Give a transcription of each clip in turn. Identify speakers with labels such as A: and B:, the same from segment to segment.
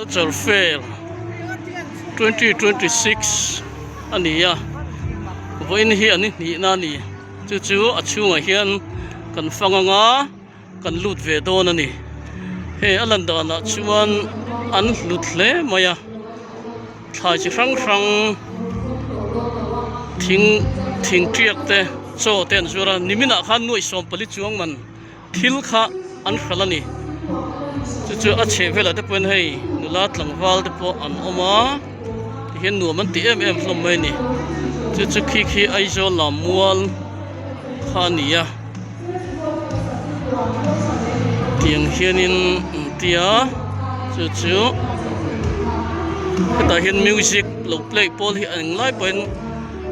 A: Culture Fair 2026 a ni a, vawiin hi an hnihna a ni. Chu chu a chhungah hian kan fang anga kan lut ve dawn a ni. Hei a lan danah chuan an hlut hle mai a, thlai chi hrang hrang thing thing tiak te chaw te an zuar a, niminah khan nuaih 14 chuang man. Thil kha an hralh a ni. Chu chu a chheh velah te pawhin hei nula tlangval te pawh an awm a, tihian nuam an ti em em hlawm mai a ni. Chu chu khi khi Aizawl lam mual kha a ni a, tiang hianin an ti a, chu chu hetah hian music lo play pawl hi englai pawhin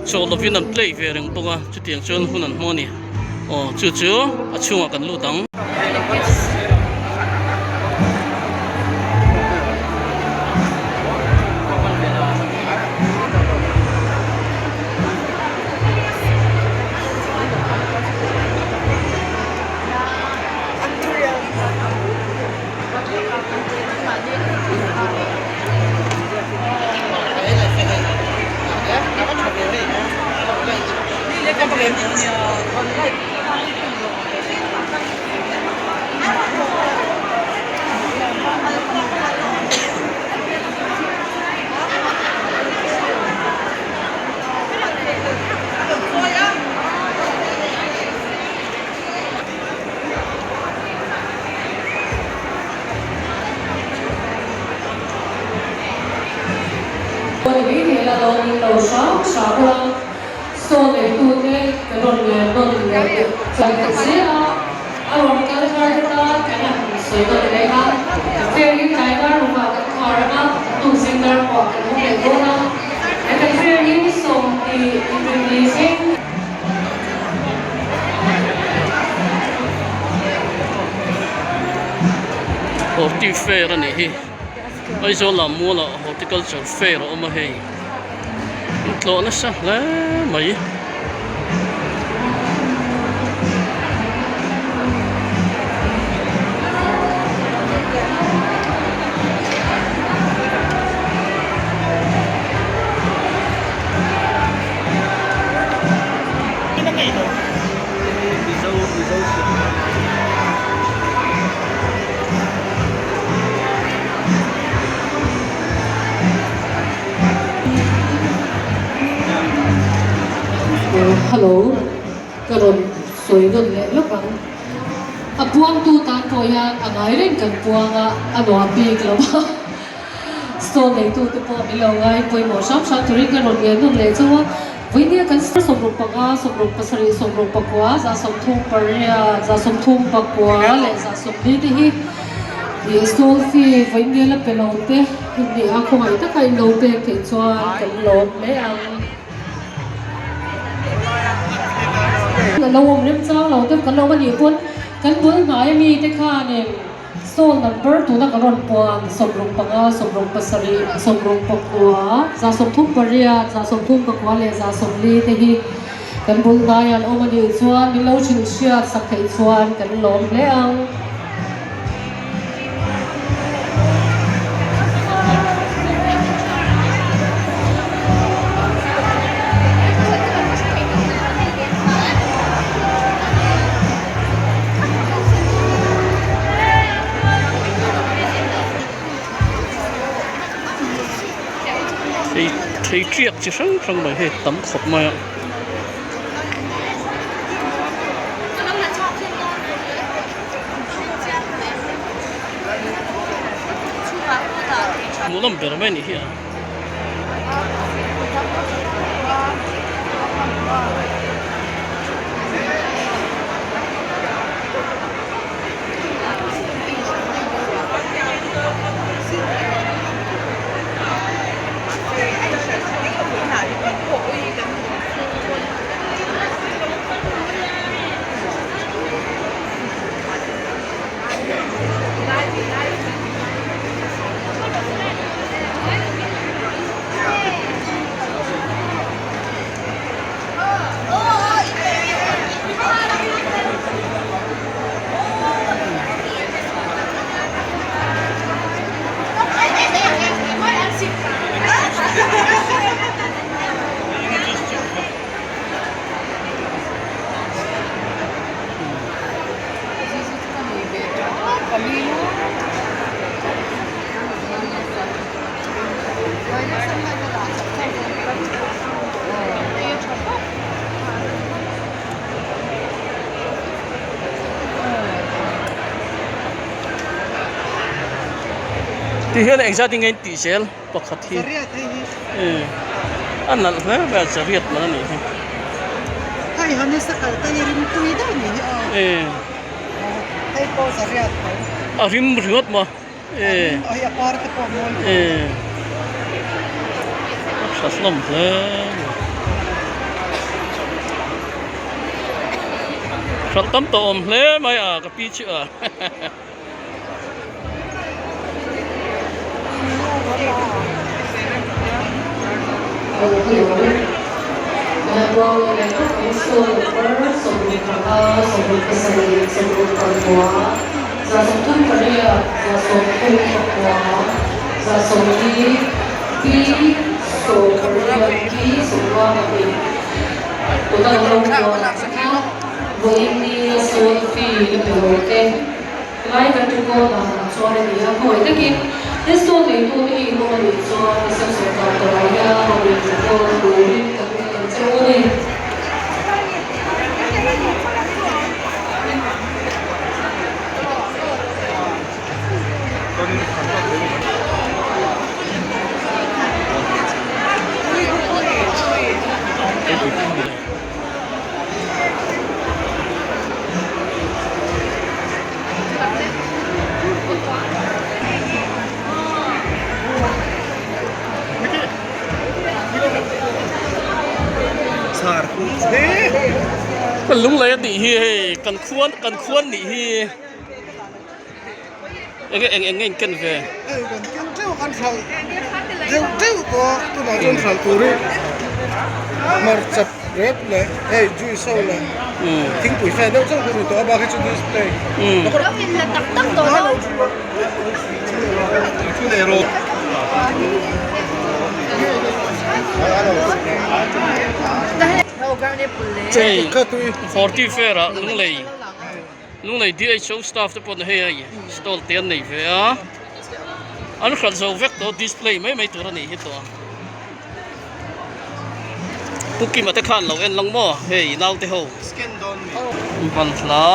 A: chawl lovin an play ve reng bawk a, chutiang chuan hun an hmang a ni. Aw chu chu a chhungah kan lut ang.
B: Saw neitute kan rawn ngen nawn leh chhan ta zel a, a rawn kal thar te tan kan han sawi nawn leh a, fair hi tlai dar rukah kan khar ang a, tuk zing dar pawh kan hmu leh dawn a, he kan fair hi ni 20 inrinni thleng.
A: Horti fair a nih hi. Aizawl ah mual ah horticulture fair a awm a hei in tlawh nasa hle mai.
B: Hello ka rawn sawi nawn leh lawk ang. A puangtu tan pawh hian a ngai reng kan puang a, a nuam bik lo a. Stall neitute pawh min lo ngai pawimawh hram hram turin ka rawn ngen nawn leh chauh a. Vawinia kan 65, 67, 69, 38, 39 leh 40 te hi ih stall fee vawinia la pe lo te nih a khawngaih taka in lo pek theih chuan kan lawm hle ang. A lo awm rem chang lo te kan lo awm a nih pawn kan bul hnai ami te khanin Stall number tuna ka rawn puan 65, 67, 69, 38, 39 leh 40 te hi kan bul hnaiah an awm a nih chuan min lo hrilh hriat sak theih chuan kan lawm hle ang.
A: Thei thei tiak chi hrang hrang mai hei tam khawp mai a. Hmuh nawm ber mai a nih hi a. Ti hian engzat in nge in tih zel pakhat hi a nalh hle mai a zariat man a nih hi. A rim ringawt maw a tha hlawm hle mai. Hralh tam tawh awm hle mai a ka pi chu a.
B: Lai kan ṭhu kawl danah chuan a ni a, khawi takin he stall neitute hi in awm a nih chuan reception counter ah hian rawn in ṭhu kawl turin kan en che u a ni.
A: Kan lunglei a tih hi hei kan khuan kan khuan nih hi enge eng eng nge in ken ve.
C: Hei kan ken teuh kan hralh deuh deuh tawh a tunah chuan hralh tur hi hmarcha rep leh hei juice ho leh thingpui fe deuh chauh ka ni tawh a bak hi chu display
A: Hei forty fair ah lunglei. Lunglei DHO staff te pawh hei a stall te an nei ve a, an hralh zo vek tawh display mai mai tur a nih hi tawh. Pu Kima te khan lo en lang maw hei naute ho ban hla.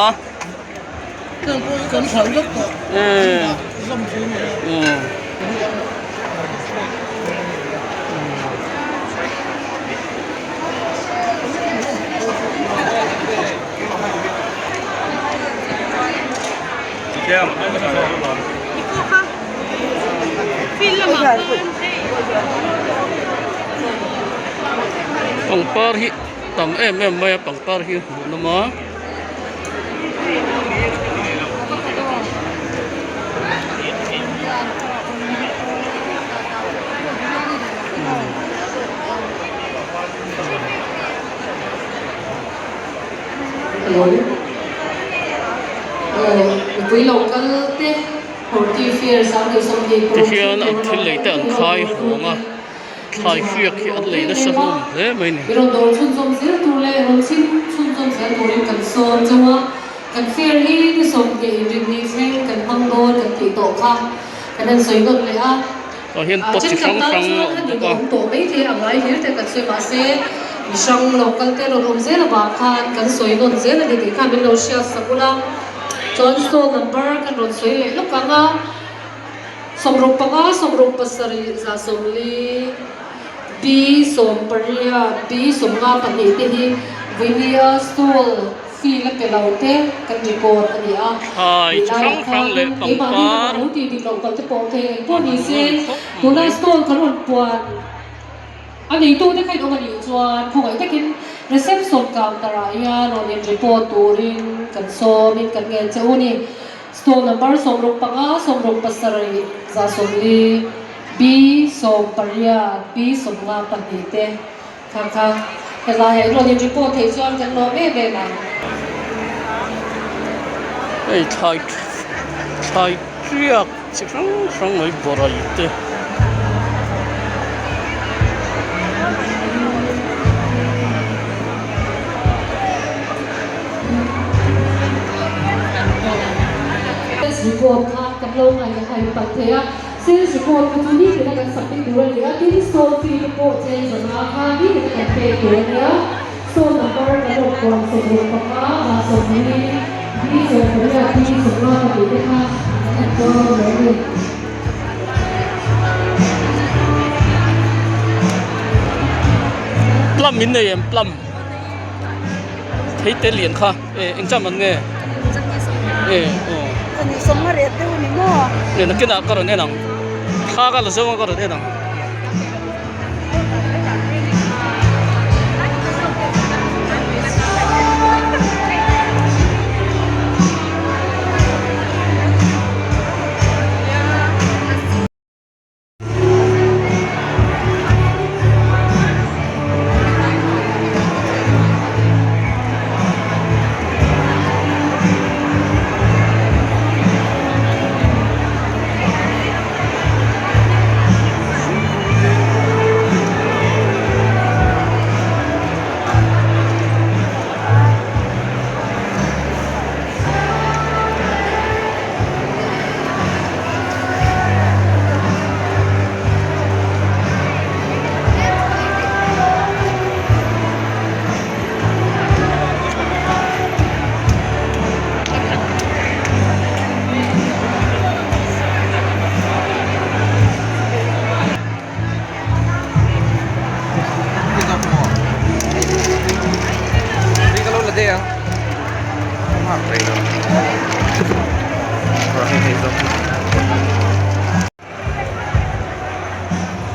A: Pangpar hi tam em em mai a pangpar hi hmuh nawm a.
B: Hello aw mipui lo kal te horti fair sang leh sawmhnih paruk
A: Tihian an thil lei te an khai hawng a, thlai hriak hi an lei nasa hlawm hle mai ni.
B: I rawn dawr chhunzawm zel tur leh rawn chhim chhunzawm zel turin kan sawm chauh a, kan fair hi ni 20 inrinni thleng kan hmang dawn kan tih tawh kha kan han sawi nawt leh a.
A: Tah hian pot chi
B: Thenkhat
A: hrang
B: tan
A: hrang a
B: chuan
A: awm
B: a
A: bawk a.
B: ninawm tawh maithei a ngai hlir te kan sawi mahse mi hrang lo kal te rawn awm zel avang khan kan sawi nawn zel a ni tih khan min lo hriat sak ula. Chuan stall number kan rawn sawi leh lawk ang a, 65 67 40 B 18 B 52 te hi Vuinia stall Fee la pe lo te kan record a ni a,
A: Thlai
B: tih
A: chi
B: laiah
A: hrang hrang
B: khan
A: leh
B: keimahni
A: pangpar
B: lamah lo tih dik loh palh te pawh thei eng pawh
A: a
B: ni
A: hmuh
B: se
A: a ni khawp
B: tuna
A: mai.
B: stall kan rawn puan a neitu te kha in awm a nih chuan khawngaih takin reception counter ah hian rawn in report turin kan sawmin kan ngen che u a ni. Stall number 65, 67, 140, B 18, B 52 te. Kha kha, helai ah rawn in report theih chuan kan lawm em em ang.
A: Hei thlai thlai tiak chi hrang hrang mai bawrh te.
B: Sales report kha kan lo ngaihhai palh thei a. Sales report kha chu nitin a kan submit tur a ni a, tin stall fee te pawh chen zana kha nitin a kan pek tur a ni a, stall number kan rawn puan 65 ah 40 B 18 B 52 te kha kan puang dawn lo a ni.
A: Plum in nei em plum theite lian kha e eng cham an nge e aw e nakinah ka rawn en ang thla ka la zo ang ka rawn en ang.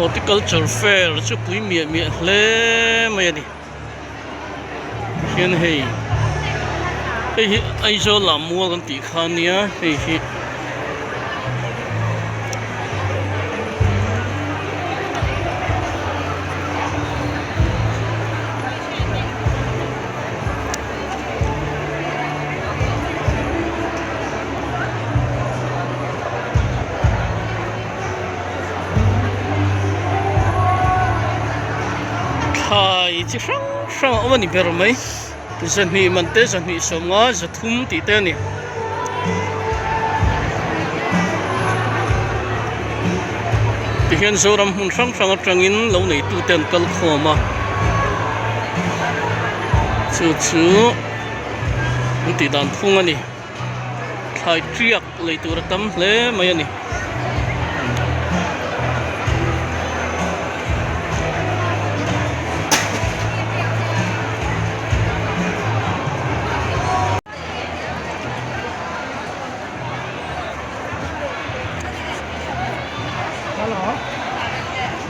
A: Horticulture fair chu pui miah miah hle mai a ni hian hei hei hi Aizawl ah mual kan tih kha ania hei hi. Thlai chi hrang hrang a awm a ni ber mai zahnih man te zahnih sawmnga zathum tih te a ni. Tihian Zoram hmun hrang hrang atangin lo neitute an kal khawm a chu chu an tih dan phung a ni thlai tiak lei tur a tam hle mai a ni.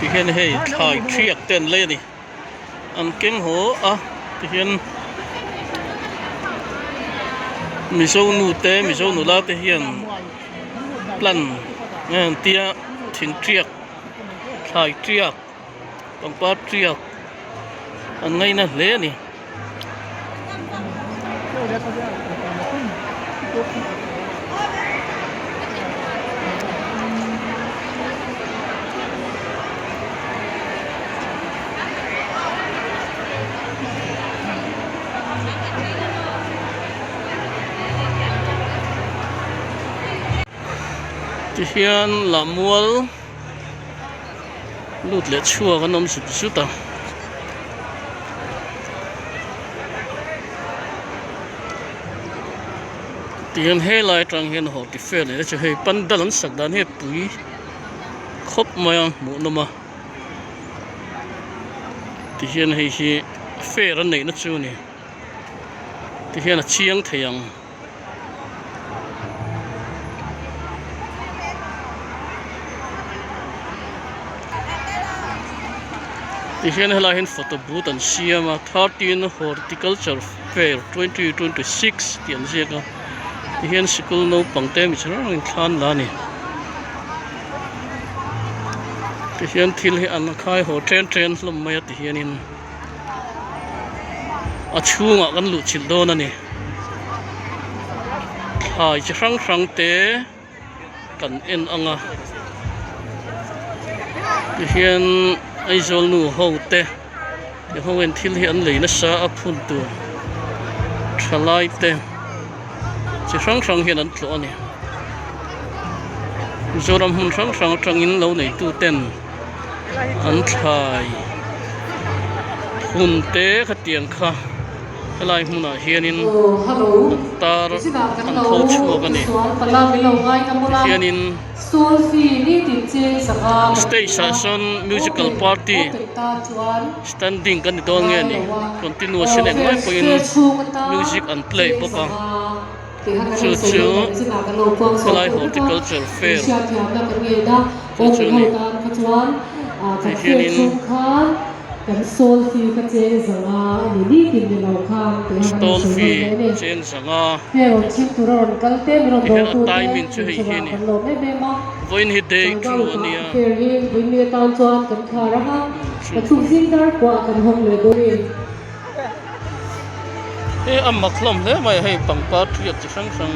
A: Tihian hei thlai thiak te an lei a ni an keng haw a tihian mizo nu te mizo nula te hian plan nge an tia thing tiak thlai tiak pangpar tiak an ngaina hle a ni. Tihian Lammual lut leh chhuak an awm zut zut a. Tihian helai atang hian horti fair leh chu hei pandal an sak dan hi a pui khawp mai a hmuh nawm a tihian hei hi fair an neihna chu a ni tihian a chiang thei ang. Tihian helai hian photo booth an siam a 13 horticulture fair 2026 tih an ziak a tihian sikul naupang te mi chi hrang hrangin thla an la a ni tihian thil hi an khai haw chen chen hlawm mai a tihianin a chhungah kan luh chilh dawn a ni. Thlai chi hrang hrang te kan en ang a tihian Aizawl nu ho te ti ho in thil hi an lei nasa a phun tur thalai te chi hrang hrang hian an tlawh a ni Mizoram hmun hrang hrang atangin lo neitu ten an thlai phun te khatiang kha. Helai hmunah hianin an tar an tho chhuak a ni. Tihianin stage ah sawn musical party standing kan ni dawn nge ni continuous in englai pawhin music an play bawk a chu chu helai horticulture fair chu chu a ni tihianin. Stall fee cheng zanga tihian a timing chu hei hi a ni vawiin hi day two a nia. He a mak hlawm hle mai a hei pangpar thiat chi hrang hrang.